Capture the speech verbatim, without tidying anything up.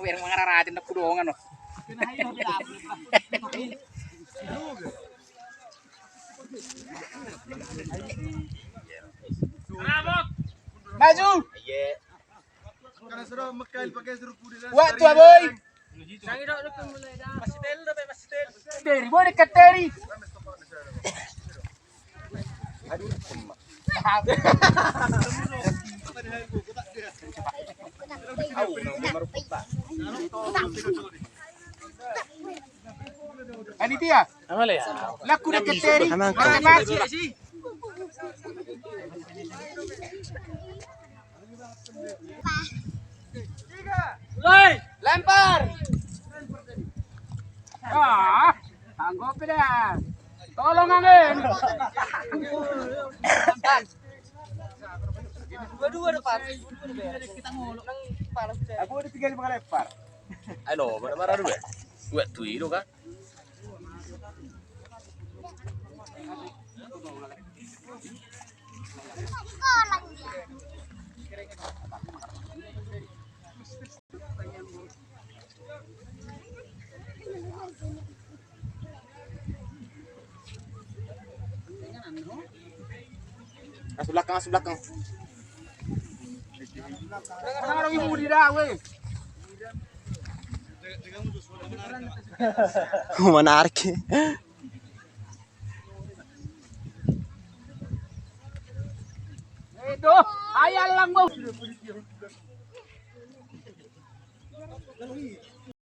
Pernah mangararatin na pudongan, oh. Maju. Buat tua boy. Teri boy, dekat teri. Panitia. Laku dekat teri. Mati, mati. Mulai. Lempar. Ah, sanggup dah. Tolong, angin. Dua-dua depan. Aku udah tiga lima kali lempar. Ayo, mana-mana dulu ya. Buat tuh itu kan. Masuk belakang, masuk belakang. Orang-orang ibu di dah, weh. Menarik. Edo, ayah lang, bau.